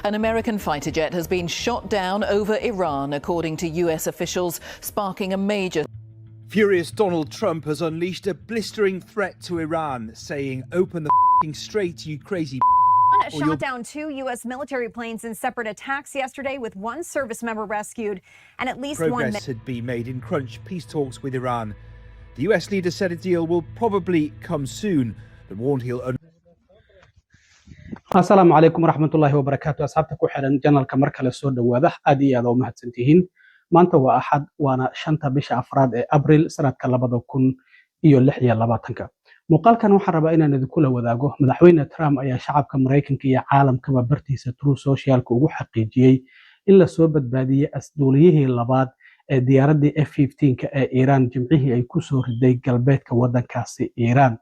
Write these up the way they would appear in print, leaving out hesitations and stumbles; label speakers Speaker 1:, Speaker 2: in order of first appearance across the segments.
Speaker 1: An American fighter jet has been shot down over Iran, according to US officials, sparking a major
Speaker 2: Furious Donald Trump has unleashed a blistering threat to Iran, saying, "Open the fing strait, you crazy or you'll
Speaker 3: Shot down two U.S. military planes in separate attacks yesterday, with one service member rescued and at least one.
Speaker 2: Progress had been made in crunch peace talks with Iran. The US leader said a deal will probably come soon, but warned he'll
Speaker 4: Asalaamu calaykum waraxmatullaahi wabarakaatu. Asxaabta ku xiran channelka, mar kale soo dhowaada. Aad iyo aad u mahadsantihiin. Maanta waa Axad, waana 5-ta bisha afraad ee Abril, sanadka 2026-ka. Muuqaalkan waxaan rabaa inaan idinkula wadaago: Madaxweyne Trump ayaa shacabka Maraykanka iyo caalamkaba bartiisa Truth Socialka ugu xaqiijiyey in lasoo badbaadiyey asduuliyihii labaad ee diyaaraddii F-15-ka ee Iiraan Jimcihii ay kusoo riday galbeedka waddankaasi Iiraan.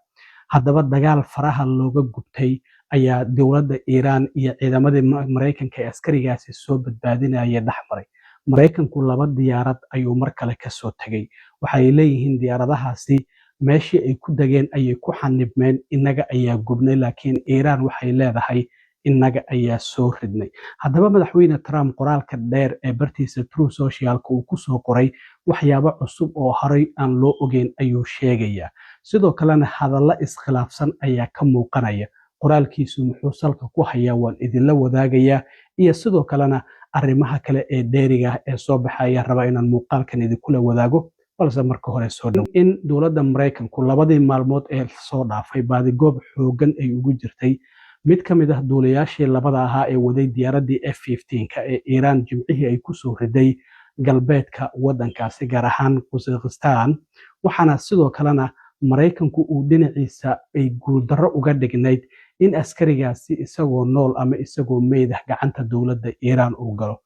Speaker 4: Haddaba, dagaal faraha looga gubtay ayaa dowladda Iiraan iyo ciidamadii Maraykanka ee askarigaasi soo badbaadinaya dhex maray. Maraykanku laba diyaarad ayuu mar kale kasoo tegay. Waxay leeyihiin diyaaradahaasi meeshii ay ku degeen ayay ku xanibmeen, innaga ayaa gubnay, laakiin Iiraan waxay leedahay innaga ayaa soo ridnay. Haddaba, Madaxweyne Trump qoraalka dheer ee bartiisa Truth Socialka uu kusoo qoray waxyaabo cusub oo horey aan loo ogeyn ayuu sheegayaa. Sidoo kalena hadallo iskhilaafsan ayaa ka muuqanaya. Qoraalkiisu muxuu salka ku hayaa? Waan idinla wadaagayaa, iyo sidoo kalena arrimaha kale ee dheeriga ah ee soo baxa ayaan rabaa inaan muuqaalkan idinkula wadaago. Balse marka hore, soo dhow in dowladda Maraykanku labadii maalmood ee soo dhaafay baadigoob xooggan ay ugu jirtay mid ka mid ah duuliyaashii labada ahaa ee waday diyaaraddii F-15-ka ee Iiraan Jimcihii ay kusoo riday galbeedka waddankaasi, gaar ahaan Khuzestan. Waxaana sidoo kalena Maraykanku uu dhinaciisa ay guuldarro uga dhignayd in askarigaasi isagoo nool ama isagoo meyd ah gacanta dowladda Iiraan uu galo.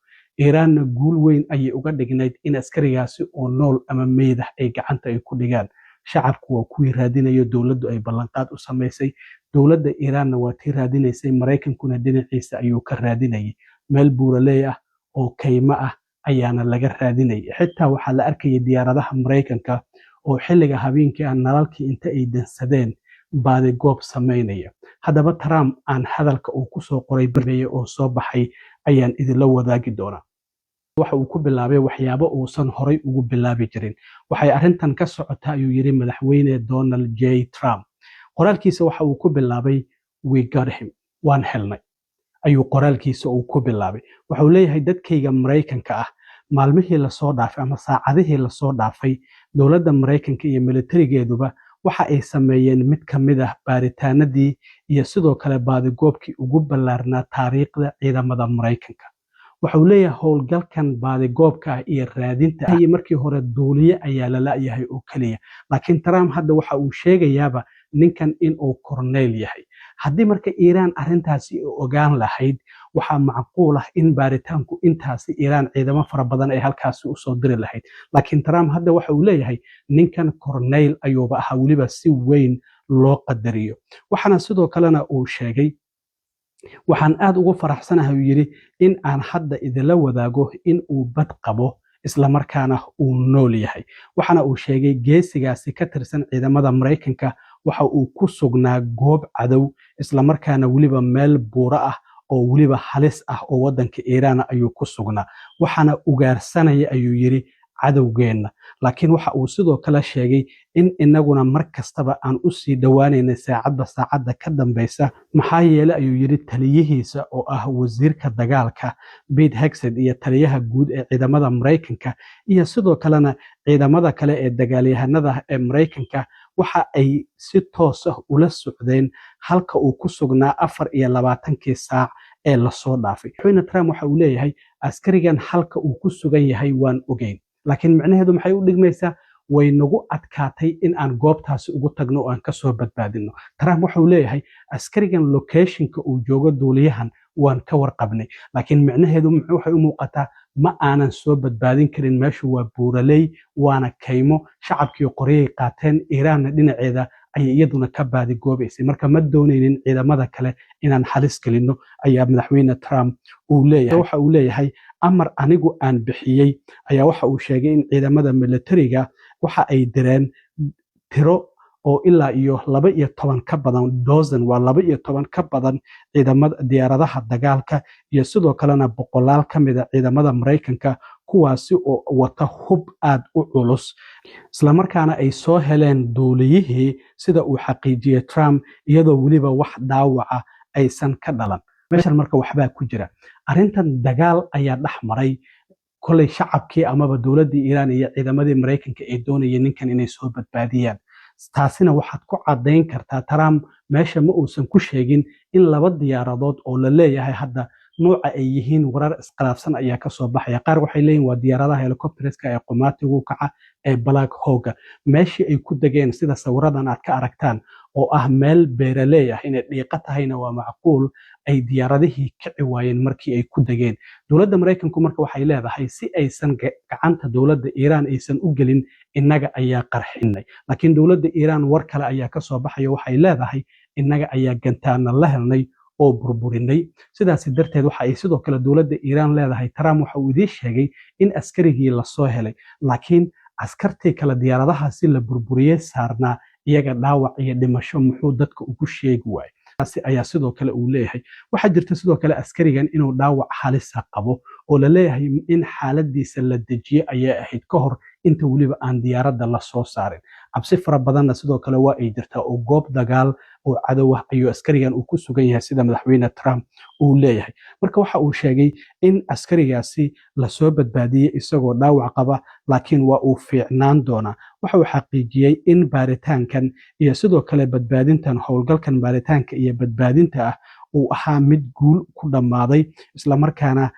Speaker 4: Iiraanna guul weyn ayay uga dhignayd in askarigaasi oo nool ama meyd ah ay gacanta ay ku dhigaan. Shacabku waa kuwii raadinayo, dowladdu ay ballanqaad u samaysay. Dowladda Iiraanna waa tii raadinaysay, Maraykankuna dhinaciisa ayuu ka raadinayay. Meel buuraley ah oo kaymo ah ayaana laga raadinayay. Xitaa waxaa la arkayay diyaaradaha Maraykanka oo xilliga habeenkii ah nalalkii inta ay dansadeen baadigoob samaynaya. Haddaba, Trump aan hadalka uu kusoo qoray barbeeye oo soo baxay ayaan idinla wadaagi doonaa. Waxa uu ku bilaabay waxyaabo uusan horay ugu bilaabi jirin. "Waxay arrintan ka socotaa," ayuu yidhi Madaxweyne Donald J Trump. Qoraalkiisa waxa uu ku bilaabay "We got him," waan helnay ayuu qoraalkiisa uu ku bilaabay. Waxa uu leeyahay: dadkayga Maraykanka ah, maalmihii lasoo dhaafay ama saacadihii lasoo dhaafay, dowladda Maraykanka iyo militarigeeduba waxa ay sameeyeen mid ka mid ah baaritaanadii iyo sidoo kale baadigoobkii ugu ballaarnaa taariikhda ciidamada Maraykanka. Waxa uu leeyahay: howlgalkan baadigoobka ah iyo raadinta ah, markii hore duuliye ayaa la la'yahay oo keliya, laakiin Trump hadda waxa uu sheegayaaba ninkan in uu korneyl yahay. Haddii marka Iiraan arrintaasi ogaan lahayd, waxaa macquul ah in baaritaanku intaasi Iiraan ciidamo fara badan ay halkaasi usoo diri lahayd. Laakiin Trump hadda waxa uu leeyahay ninkan korneyl ayuuba ahaa, weliba si weyn loo qadariyo. Waxaana sidoo kalena uu sheegay: "Waxaan aad ugu faraxsanahay," uu yidhi, "in aan hadda idinla wadaago in uu bad qabo, islamarkaana uu nool yahay." Waxaana uu sheegay geesigaasi ka tirsan ciidamada Maraykanka waxa uu ku sugnaa goob cadow, islamarkaana weliba meel buuro ah oo weliba halis ah oo waddanka Iiraan ayuu ku sugnaa. Waxaana ugaarsanaya, ayuu yidhi, cadowgeenna. Laakiin waxa uu sidoo kale sheegay in inaguna mar kastaba aan u sii dhowaanaynay saacadba saacadda ka dambaysa. Maxaa yeele, ayuu yidhi, taliyihiisa oo ah wasiirka dagaalka Pete Hegseth iyo taliyaha guud ee ciidamada Maraykanka iyo sidoo kalena ciidamada kale ee dagaalyahanada ee Maraykanka waxa ay si toos ah ula socdeen halka uu ku sugnaa 24-kii saac ee lasoo dhaafay. Madaxweyne Trump waxa uu leeyahay askarigan halka uu ku sugan yahay waan ogeyn, laakiin micnaheedu maxay u dhigmaysaa? Way nagu adkaatay in aan goobtaasi ugu tagno oo aan kasoo badbaadino. Trump wuxuu leeyahay askarigan locationka uu joogo, duuliyahan, waan ka warqabnay, laakiin micnaheedu waxay u muuqataa ma aanan soo badbaadin karin. Meeshu waa buuraley, waana kaymo. Shacabkii qoryay qaateen, Iiraanna dhinaceeda ayay iyaduna ka baadigoobaysay. Marka ma doonaynin ciidamada kale inaan halis gelino, ayaa Madaxweyne Trump uu leeyahay. Waxa uu leeyahay amar anigu aan bixiyey ayaa waxa uu sheegay in ciidamada militariga waxa ay direen tiro Oo ilaa iyo 12 ka badan, dozen waa 12 ka badan ciidamada diyaaradaha dagaalka iyo sidoo kalena boqolaal ka mida ciidamada Maraykanka, kuwaasi oo wata hub aad u culus, islamarkaana ay soo heleen duuliyihii, sida uu xaqiijiyey Trump, iyadoo weliba wax dhaawaca aysan ka dhalan meeshan. Marka waxbaa ku jira arrintan. Dagaal ayaa dhex maray kolay shacabkii amaba dowladdii Iiraan iyo ciidamadii Maraykanka ay doonayeen ninkan inay soo badbaadiyaan. Taasina waxaad ku caddayn kartaa, Trump meesha ma uusan ku sheegin in laba diyaaradood oo la leeyahay hadda nuuca ay yihiin. Warar iskhilaafsan ayaa kasoo baxaya. Qaar waxay leeyihin waa diyaaradaha helicopterska ee qumaatigu kaca ee Black Hawk-ga. Meeshii ay ku degeen, sida sawiradan aad ka aragtaan, oo ah meel beeraley ah, inay dhiiqa tahayna waa macquul, ay diyaaradihii kici waayeen markii ay ku degeen. Dowladda Maraykanku marka waxay leedahay, si aysan gacanta dowladda Iiraan aysan u gelin, innaga ayaa qarxinay. Laakiin dowladda Iiraan war kale ayaa kasoo baxaya. Waxay leedahay, innaga ayaa gantaana la helnay oo burburinay. Sidaasi darteed waxa ay sidoo kale dowladda Iiraan leedahay, Trump waxa uu idiin sheegay in askarigii lasoo helay, laakiin askartii kale diyaaradahaasi la burburiyey saarnaa, iyaga dhaawac iyo dhimasho muxuu dadka ugu sheegi waayey? Taasi ayaa sidoo kale uu leeyahay. Waxaa jirta sidoo kale askarigan inuu dhaawac halisa qabo oo la leeyahay in xaaladiisa la dejiye ayay ahayd ka hor inta weliba aan diyaaradda la soo saarin. Cabsi fara badanna sidoo kale waa ay jirtaa oo goob dagaal oo cadow ah ayuu askarigan uu ku sugan yahay, sida madaxweyne Trump uu leeyahay. Marka waxa uu sheegay in askarigaasi lasoo badbaadiyey isagoo dhaawac qaba, laakiin waa uu fiicnaan doonaa. Waxa uu xaqiijiyey in baaritaankan iyo sidoo kale badbaadintan, howlgalkan baaritaanka iyo badbaadinta ah, uu ahaa mid guul ku dhammaaday, islamarkaana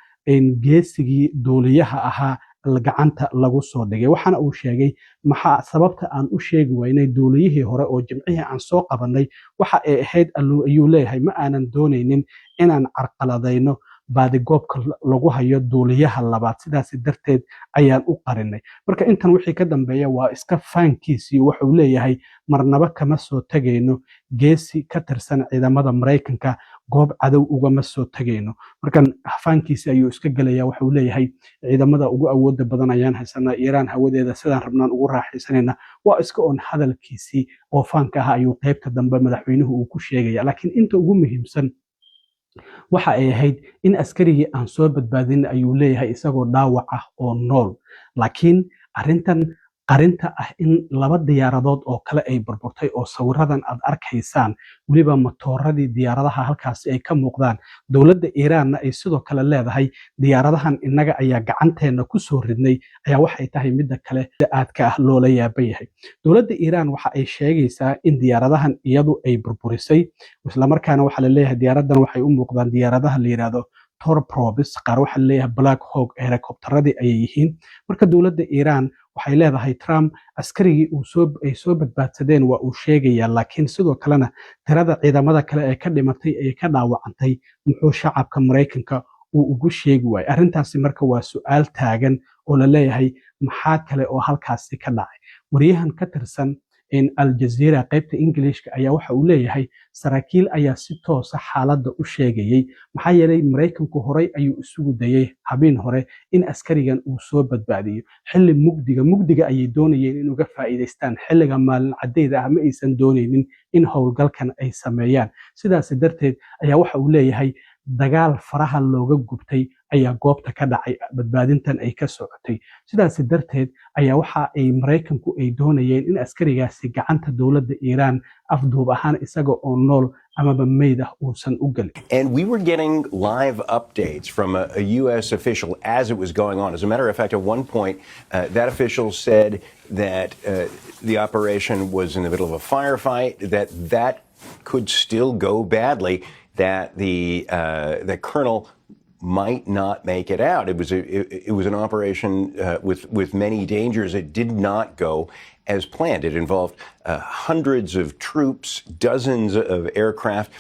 Speaker 4: geesigii duuliyaha ahaa gacanta lagu soo dhigay. Waxaana uu sheegay, maxaa sababta aan u sheegi waynay duuliyihii hore oo Jimcihii aan soo qabannay? Waxa ay ahayd, ayuu leeyahay, ma aanan doonaynin inaan carqaladayno baadigoobka lagu hayo duuliyaha labaad, sidaas darteed ayaan u qarinay. Marka intan wixii ka dambeeya waa iska faankiisii. Wuxuu leeyahay, marnaba kama soo tegayno geesi ka tirsan ciidamada Maraykanka, goob cadow ugama soo tegayno. Markan faankiisi ayuu iska gelaya. Wuxuu leeyahay, ciidamada ugu awooda badan ayaan haysanaa, Iiraan hawadeeda sidaan rabnaan ugu raaxaysanayna. Waa iska oon hadalkiisii oo faanka ah ayuu qaybta dambe madaxweynuhu uu ku sheegaya. Laakiin inta ugu muhiimsan waxa ay ahayd in askarigii aan soo badbaadin, ayuu leeyahay, isagoo dhaawac ah oo nool. Laakiin arrintan qarinta ah in laba diyaaradood oo kale ay burburtay, oo sawiradan aad arkaysaan weliba matooradii diyaaradaha halkaasi ay ka muuqdaan, dowladda Iiraanna ay sidoo kale leedahay diyaaradahan innaga ayaa gacanteenna ku soo ridnay, ayaa waxay tahay midda kale aadka ah loola yaaban yahay. Dowladda Iiraan waxa ay sheegaysaa in diyaaradahan iyadu ay burburisay, islamarkaana waxaa la leeyahay diyaaradan waxay u muuqdaan diyaaradaha la yidhaahdo turboprops, qaar waxaa laleeyahay Black Hawk helicopteradii ayay yihiin. Marka dowladda Iiraan waxay leedahay, Trump askarigii uu soo ay soo badbaadsadeen waa uu sheegayaa, laakiin sidoo kalena tirada ciidamada kale ee ka dhimatay ee ka dhaawacantay muxuu shacabka Maraykanka uu ugu sheegi waayey arrintaasi? Marka waa su'aal taagan oo la leeyahay, maxaa kale oo halkaasi ka dhacay? Wariyahan ka tirsan Al Jazeera qaybta Ingiliishka ayaa waxa uu leeyahay, saraakiil ayaa si toosa xaaladda u sheegayey, maxaa yeelay Maraykanku horey ayuu isugu dayey habeen hore in askarigan uu soo badbaadiyo. Xilli mugdiga mugdiga ayay doonayeen in uga faa'iidaystaan. Xilliga maalin cadeyda ah ma aysan doonaynin in howlgalkan ay sameeyaan. Sidaas darteed ayaa waxa uu leeyahay, dagaal faraha looga gubtay ayaa goobta ka dhacay badbaadintan ay ka socotay. Sidaas darteed ayaa waxa ay Maraykanku ay doonayeen in askarigaasi gacanta dowladda Iiraan afduub ahaan, isaga oo nool amaba meyd ah, uusan u gelin.
Speaker 5: And we were getting live updates from a U.S. official as it was going on. As a matter of fact, at one point, that official said that the operation was in the middle of a firefight, that that could still go badly, that the colonel might not make it out. It was an operation with many dangers. It did not go as planned. It involved hundreds of troops, dozens of aircraft.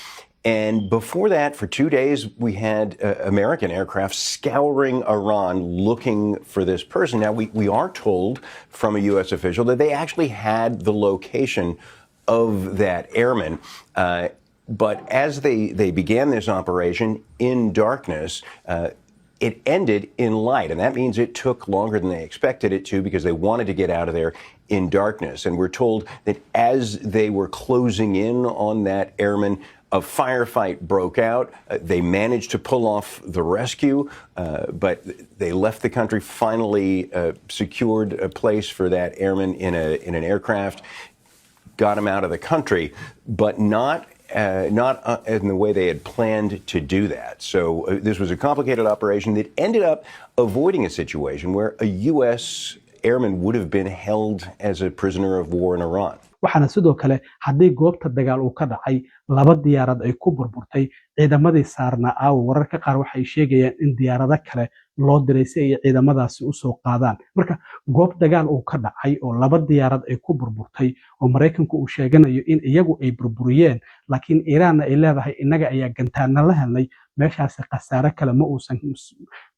Speaker 5: And before that, for 2 days, we had American aircraft scouring Iran looking for this person. Now, we are told from a U.S. official that they actually had the location of that airman. But as they began this operation in darkness, It ended in light, and that means it took longer than they expected it to because they wanted to get out of there in darkness. And we're told that as they were closing in on that airman, a firefight broke out. They managed to pull off the rescue, but they left the country, finally secured a place for that airman in an aircraft, got him out of the country, but not in the way they had planned to do that. So this was a complicated operation that ended up avoiding a situation where a U.S. airman would have been held as a prisoner of war in Iran.
Speaker 4: Waxaana sidoo kale haddii goobta dagaal uu ka dhacay laba diyaarad ay ku burburtay, ciidamadii saarnaa aawa? Wararka qaar waxay sheegayaan in diyaarado kale loo diray si ay ciidamadaasi usoo qaadaan. Marka goob dagaal uu ka dhacay oo laba diyaarad ay ku burburtay oo Maraykanku uu sheeganayo in iyagu ay burburiyeen, laakiin Iiraanna ay leedahay innaga ayaa gantaana la helnay, meeshaasi khasaare kale ma uusan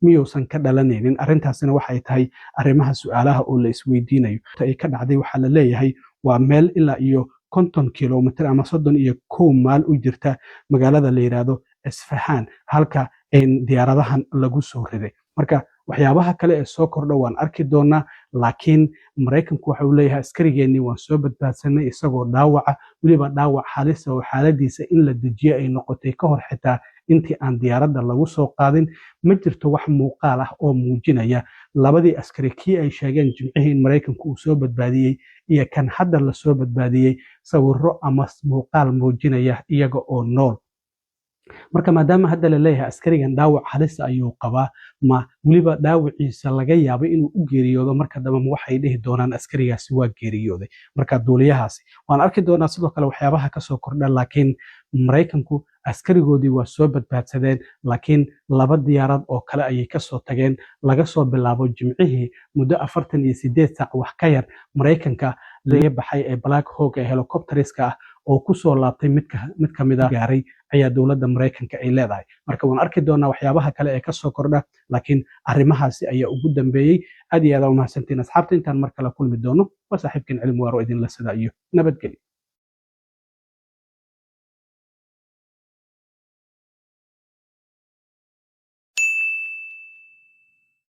Speaker 4: miyuusan ka dhalanaynin? Arrintaasina waxay tahay arrimaha su-aalaha oo la isweydiinayo. Ay ka dhacday waxaa la leeyahay waa meel ilaa iyo 50 kilomitir ama 31 mayl u jirta magaalada la yidhaahdo Isfahaan, halka diyaaradahan lagu soo riday. Marka waxyaabaha kale ee soo kordha waan arki doonaa, laakiin Maraykanku waxa uu leeyahay askarigeenii waan soo badbaadsanay isagoo dhaawaca, weliba dhaawac halisa oo xaaladiisa in la dejiyo ay noqotay ka hor xitaa intii aan diyaaradda lagu soo qaadin. Ma jirto wax muuqaal ah oo muujinaya labadii askari, kii ay sheegeen Jimcihii in Maraykanku uu soo badbaadiyey iyo kan hadda lasoo badbaadiyey, sawirro ama muuqaal muujinaya iyaga oo nool. Marka maadaama hadda la leeyahay askarigan dhaawac halisa ayuu qabaa, ma weliba dhaawaciisa laga yaabo inuu u geeriyoodo marka dambe, ma waxay dhihi doonaan askarigaasi waa geeriyooday? Marka duuliyahaasi waan arki doonaa sidoo kale waxyaabaha kasoo kordha, laakiin Maraykanku askarigoodii waa soo badbaadsadeen, laakiin laba diyaarad oo kale ayay kasoo tageen. Laga soo bilaabo Jimcihii muddo 48 saac wax ka yar, Maraykanka laga baxay ee Black Hawk ee helicopteriska ah oo kusoo laabtay mid ka mid a gaaray ayaa dowladda Maraykanka ay leedahay. Marka waan arki doonaa waxyaabaha kale ee kasoo kordha, laakiin arrimahaasi ayaa ugu dambeeyey. Aad iyo aad aa umahadsantiin, asxaabta. Intaan mar kale kulmi doono, waa saaxiibkan Cilmi Waaro idinla sida iyo nabadgelyo.